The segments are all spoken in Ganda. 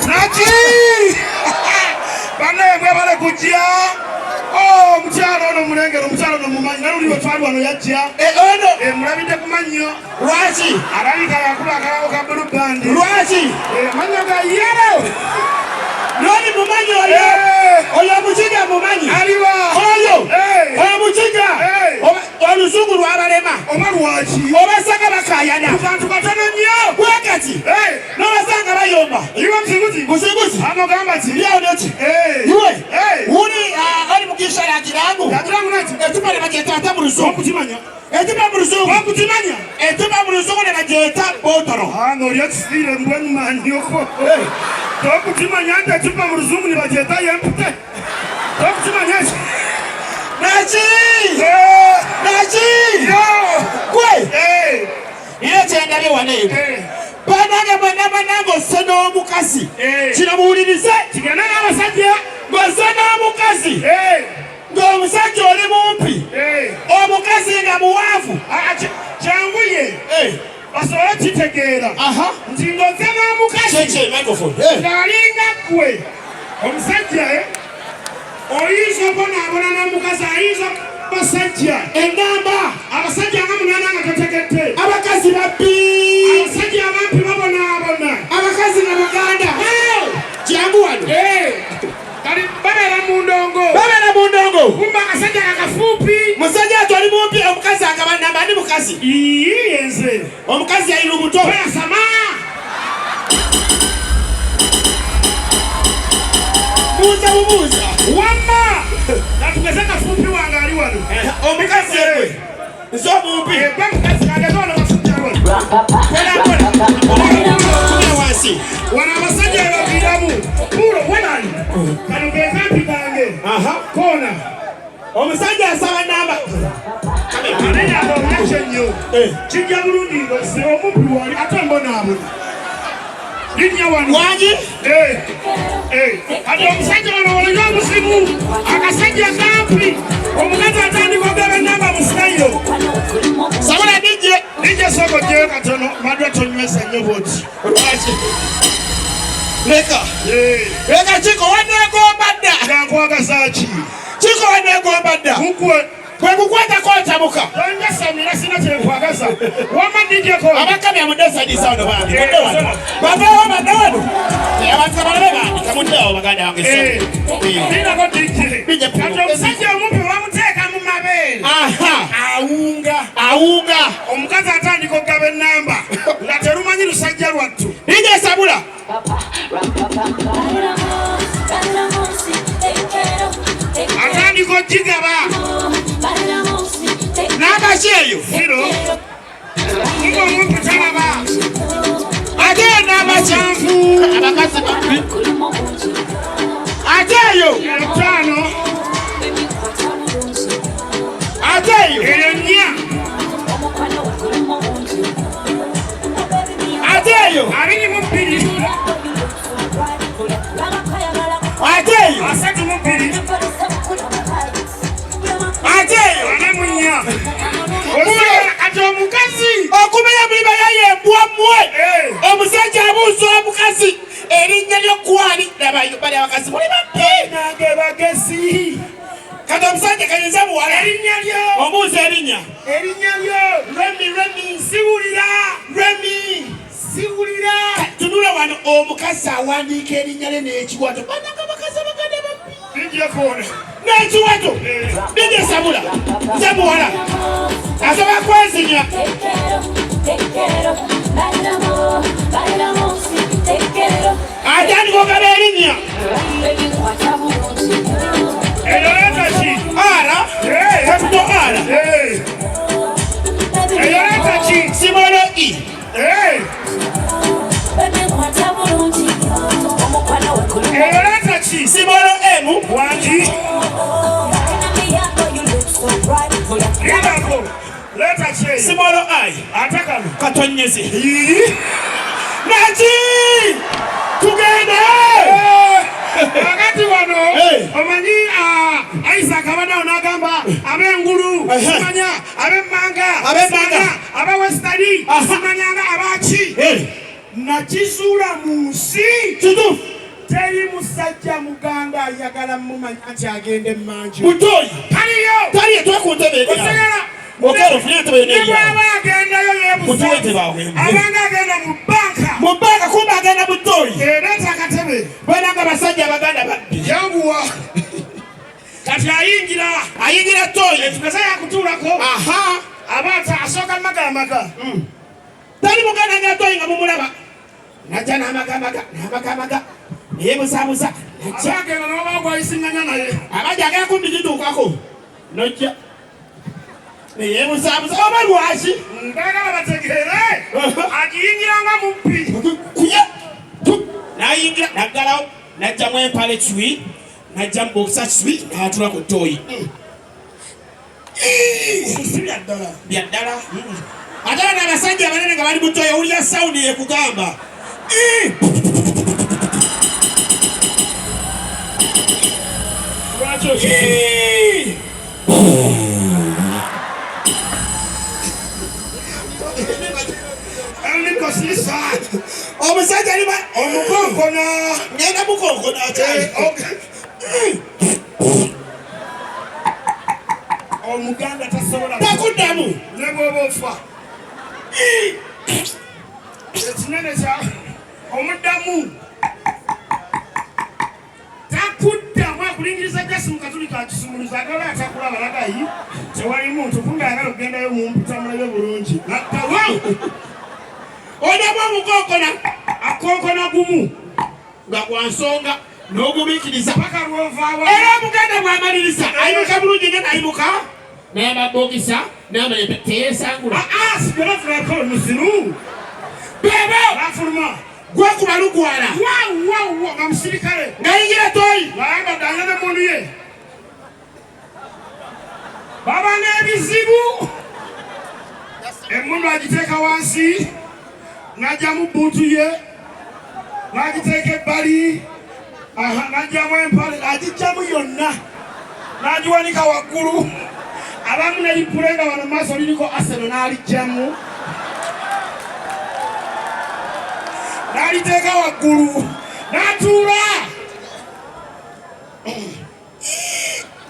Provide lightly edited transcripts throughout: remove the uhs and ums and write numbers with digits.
Naki banaye mwebale kujja. Oh, omukyalo ono mulengera, omukyalo ono mumanyi, naluli lwe twali wano yajja. Ono Mulabidde ku mannyo. Lwaki? Alabika yakuba akalawo ka blue band. Lwaki? Amannyo ga yellow. Lwali mumanyi oyo. Oyo omukiga mumanyi. Aliwa? Oyo. Oyo mukiga. Oluzungu lwabalema. Oba lwaki? Obasanga bakayana. Ku kantu katono nnyo. Bwekati. N'obasanga bayomba. Iwe musiguzi. Musiguzi. Amugamba ki? Lyawo neki? Iwe. Wuli ali mugisha yagirangu. Yagirangu naki? Ecupa ne bagyeta ate mu luzungu. Okukimanya. Ecupa mu luzungu. Okukimanya. Ecupa mu luzungu ne bagyeta botoro. Hano oli ekisiire mbwe manyoko. Tokukimanya nti ecupa mu luzungu ne bagyeta yempute. Tokukimanya eki? Naki? Naki? Gwe. Era kyendabye wano eno. Banange mwenna banange osse n'omukazi. Kino muwulirize. Kigenda n'abasajja. Ng'osse n'omukazi. Ng'omusajja oli mumpi. Omukazi nga muwanvu. Kyanguye. Basobole kitegeera. Nti ng'ozze n'omukazi. Ng'alinga ggwe. Omusajja oyinza obonaabona n'omukazi ayinza basajja. Enamba. Abasajja nga munaana nga totegedde. Abakazi babbi. Abasajja abampi babonaabona. Abakazi nga baganda. Kyangu wano. Kali babeera mu ndongo. Babeera mu ndongo. Kumba akasajja kakafuupi. Musajja ati oli mumpi omukazi agaba namba ani mukazi? Ii yenze. Omukazi yali lubuto. Toyasama. Buuza bubuuza. Wamma. Katugeze kafuupi wange ali wano. Omukazi gwe. Nze omumpi. Gwe mukazi kageze wano kafuupi ali wano. Kola kola. Tumira wansi. Wano abasajja be baviiramu. Buulo welani. Kano ke kampi kange. Koona. Omusajja asaba namba. Ate yaba omuyakye nnyo. Kijja bulungi ng'ozze omumpi wali ate mbonaabona. Linnya wano. Wangi? Kati omusajja wano olina obuzibu. Akasajja kampi. Omukazi atandika okugaba ennamba mu sitayiro. Sabula DJ. DJ sooka oggyeyo katono. Madwa tonywesa nnyo bw'oti. Lwaki? Leka. Leka Kiko waneegomba dda. Nga nkwagaza ki? Kiko waneegomba dda. Kukwe. Kwe kukwatako ntabuka. Tonjasamira sina kye nkwagaza. Wamma DJ ko. Abakamya mudde sadisa wano bambi. Mudde wano. Baveewo badde wano. Abantu abalabe bambi kamudde awo baganda bange. Linako DJ. Kati omusajja omumpi bamuteeka mu mabeere. Awunga. Awunga. Omukazi atandika okugaba ennamba nga terumanyi lusajja lwattu. DJ Sabula. Atandika okugigaba. Namba ki eyo? Zero. Nga omumpi talaba. Ate eyo namba ki? Abakazi babbi. Ate eyo? Etaano. Ate eyo? Eyo nnya. Ate eyo? 22. Ate eyo? 32. Ate eyo? 44. Kati omukazi okumenya muli bayaye embwa mmwe. Omusajja abuuza omukazi erinnya ly'okwali bali abakazi muli babbi. Nange bagezi. Kati omusajja kayinza muwala. Erinnya lyo. Omuuza erinnya. Erinnya lyo. Remi, Remi. Siwulira. Remi. Siwulira. Tunula wano omukazi awandiika erinnya lye n'ekiwato. Banange abakazi abaganda babbi. Bijja kuona. N'ekiwato. Bijja Sabula. Nze muwala. Asobola kwezinya. Atandika okugaba erinnya. Eyo leeta ki? R. Capital R. Eyo leeta ki? Small E. Eyo leeta ki? Small M. Wangi. Lindako. Leeta ki eyo? Small I. Ate kano. Katonyeze. Naki tugende. Kakati wano omanyi Isaac abaddewo n'agamba ab'engulu, simanya ab'emmanga, Ab'emmanga. aba western, simanyanga abaki. Nakizuula mu nsi Kituufu. teri musajja muganda ayagala mumanya nti agenda emmanju. Mutoyi. Taliyo. Taliyo, twe ku ntebe eri. Otegera. Okero ofunye entebe yonna Ne eri awo. bw'aba agendayo yeebuza. Mutuwe tebaawe. Abanga agenda mu banka. Mu bbanka, kumbe agenda mu toyi. Ereeta akatebe. Bananga abasajja abaganda babbi. Yanguwa. Kati ayingira. Ayingira toyi. Tugeze yakutuulako. Aba asooka magalamaga. Tali muganda nga toyi nga mumulaba. Najja n'amagamaga n'amagamaga neyebuzabuza najja. Aba agenda n'oba gwayisiŋŋanya naye. Abajja agenda kumbi gituukako nojja neyebuzabuza oba lwaki. Njagala bategeere. Agiyingira nga mubbi. Kuye n'ayingira n'aggalawo n'ajjamu empale kiwi n'ajja mu bokisa kiwi n'atula ku ttooyi. Si bya ddala. Bya ddala. Ate bano abasajja abanene nga bali mu ttooyi owulira sawundi ekugamba. Lwaki okisi? Enrico Sisa. Omusajja ali Omukonkona. Ngenda mukonkona akyali. Omuganda tasobola Takuddamu. Ne bw'oba ofa. Ekinene kya omuddamu. Takuddamu akulingiriza jasi mu katuli ka kisumuluzo agala atakulaba lagayi tewali muntu kumbe ayagala okugendayo mumpita mulabe bulungi. Naddawa. Oddamu omukonkona. Akonkona gumu. Nga gwa nsonga n'ogumiikiriza. Paka lw'ovaawa. Era omuganda bw'amaliriza ayimuka bulungi nnyo n'ayimuka n'amabokisa n'amayembe teyeesangula. Sigala musiru. Bebo Bafuluma. Gwekuba lugwala. Wa nga musirikale. Ng'ayingira toyi. Ng'ayambadde alina n'emmundu ye. Baba n'ebizibu. Emmundu agiteeka wansi n'aggyamu bbuutu ye n'agiteeka ebbali n'aggyamu empale agiggyamu yonna n'agiwanika waggulu. Abamu ne lipule nga wano mu maaso liriko Arsenal n'aliggyamu n'aliteeka waggulu n'atuula.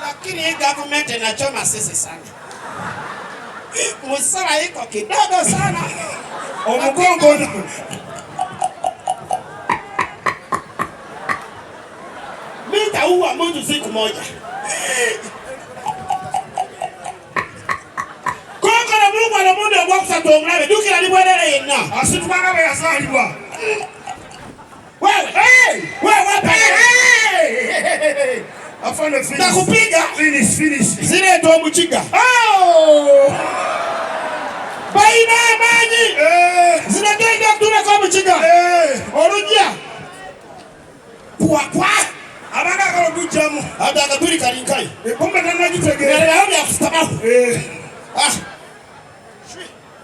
Lakini hii government inachoma sisi sana. Msala iko kidogo sana. Omugongo Mimi nitaua mtu siku moja. Konkona Mungu anamuunda ogwokusatu omulabe jjukira ali bwerere yenna. Asitubanga bwe yazaalibwa. Wewe, wewe wapi? Afande finish. Nakupiga. Finish, finish. Zireeta omukiga. Oh! Balina amaanyi. Zinagenda okutuulako omukiga. Olujja. Kwakwa. Abanga agala okugyamu. Ate akatuli kali nkayi. Kumbe tannagitegeera. Naye byakusitamaho.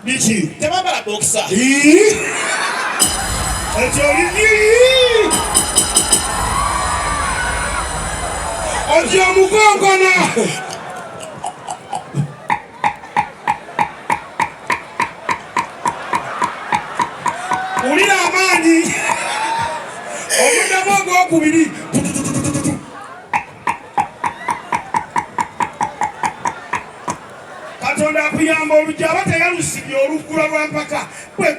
Biki? Tebambala bokisa. Ekyo oli ojja omukonkona. Wulira amaanyi. Omuddamu ogwokubiri. Katonda akuyamba oluggi aba teyalusibye oluggula lwa mpaka. Bano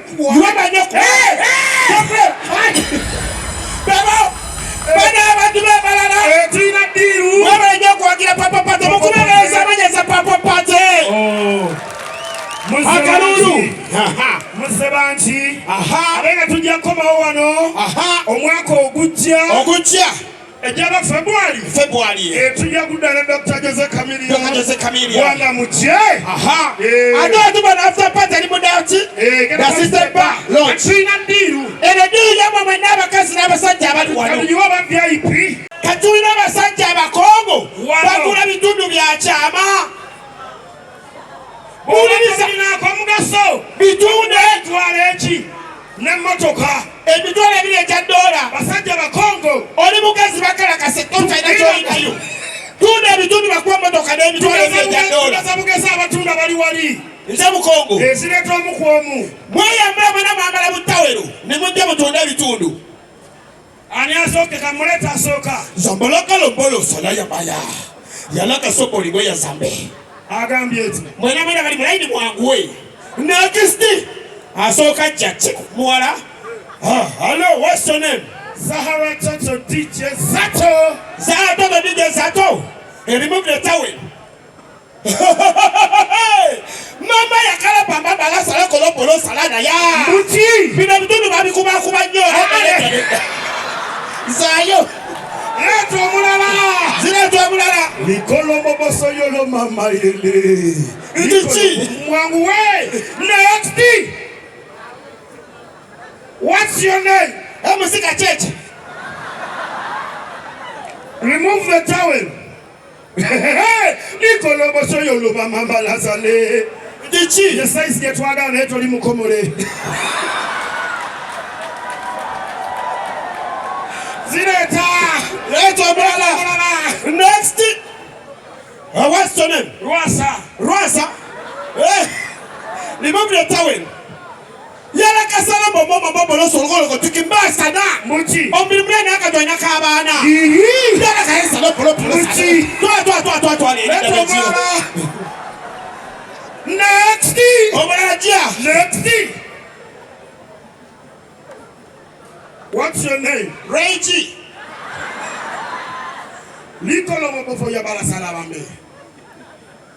abantu b'ebalala. Tulina ddiiru. Mwebale nnyo okuwagira Papa Party. Mukubeereza amanyeza Papa Party. Akalulu. Muzze bangi. Ate nga tujja kukomawo wano omwaka ogujja. Ogujja. Ejjaba February. February. Tujja kudda ne Dr. Jose Chameleone. Dr. Jose Chameleone. Bwana mujje. Ate otuba na after party ali mu daki. The Sister Bar Lounge. Tulina ddiiru. Eno ddiiru yammwe mwenna abakazi n'abasajja abali wano. Kati aba VIP. Kati tulina abasajja abakongo. Wano. Bagula bitundu bya kyama. Wuliriza. Omugaso. Bitunde. Twala eki. N'emmotoka. 2,000 egya dola. Basajja bakongo. Oli mugazi bakalakase totalina kyolinayo. Tunda ebitundu bakuwa emmotoka n'emitwalo ebiri egya dola. Tugeza bugeza abatunda bali wali. Nze Mukongo. Ezireeta omu ku omu. Mweyambula mwena mwambala butawero ne mujja mutunda ebitundu. Ani asooke kamuleeta asooka. Zambolakalo mbolo sala yabaya. Yalaka soko ligwe ya zambe. Agambye eti. Mwena mwena bali mulayini mwanguwe. Next. Asooka jja muwala. Ah, hello, what's your name? Zahara Toto DJ Zato. Zahara Toto DJ Zato. Remove the towel. Mama yakala bamba bala sala kolo polo sala na ya. Muti. Bino bitundu babikubakuba nnyo. Zayo. Leeta omulala. Zireeta omulala. Likolo moboso yolo mama yele. Nti ki? Mwanguwe. Next. What's your name? Emusika church. Remove the towel. Likolo moboso yolo mama balazale. Nti ki? Ye size gye twagala naye toli mukomole. Zireeta. Leeta omulala. Next. What's your name? Rwasa. Rwasa. Remove the towel. Yala kasala bobo bobo bolo solgolo ko tuki mbasa na. Muki. Omubiri munene akatwalina k'abaana. Ihi. Yala kasala bolo bolo. Muki. Twa twa twa twa twa. Leeta omulala. Next. Omulala jja. Next. What's your name? Reggie. Likolo mobofo ya balasala bambe.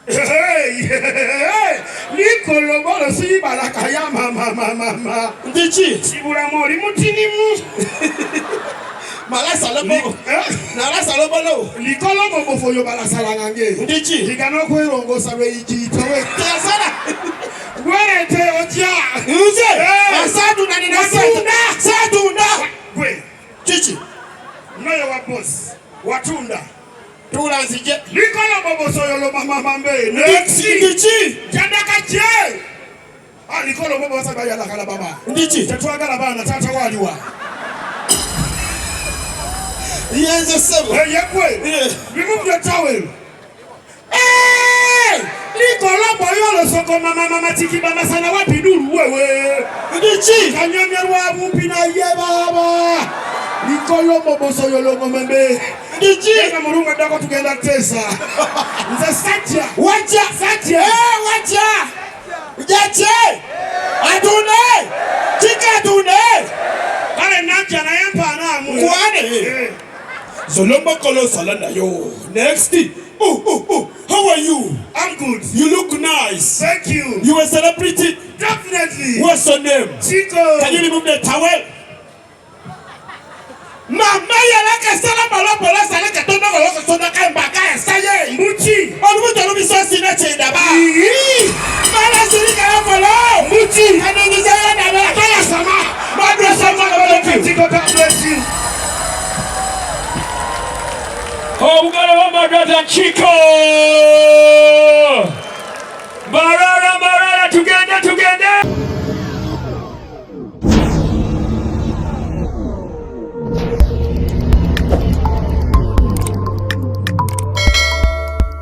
Hey, hey, likolo bolo si balaka ya mama mama mama. Nti ki? Kibulamu oli mutinimu. Malasa lobo. Nalasa lobolo. Likolo mobofo yo balasala ngange. Nti ki? Yiga n'okwerongoosa lweyigiyitowe. Teyasala. Gwerete otya. Nze. Hey. Asaatunda nina sente. Saatunda. Gwe Kiki? noyo wa boss watunda. Tuula nzije. Likolo moboso yolo mama mambe. Next. Nti ki? Kyadaka kye. Ah, likolo moboso bayalakala baba. Nti ki? Tetwagala baana taata waaliwa. Yenze ssebo. Hey, yegwe. Eh. Remove the towel. Hey! Likolo boyolo soko mama mama tiki baba sana wapi duru wewe. Nti ki? Kanyomye lwa bumpi naye baba. Likolo moboso yolo momembe. Nti ki? Genda mulungu addako tugenda kuteesa. Nze sajja. Wajja. Sajja. Eh, wajja. Jajje. Atunde. Kika atunde. Kale najja naye mpaanaamu. Nkwane. Eh. Zolomba kolo sala nayo. Next. Oh, oh, oh. How are you? I'm good. You look nice. Thank you. You a celebrity. Definitely. What's your name? Chico. Can you remove the towel? Mama yalaka sala balo sala katondo koloko sonda kamba kaya saye. Muchi. Olubuto lubiso sina kyendaba. Ii. Mala sirika yafolo. Muchi. Kanonyiza yandaba. Kaya sama. Madra sama koloko. Chico, God bless you. Obugalo bwa Madrasa Chico.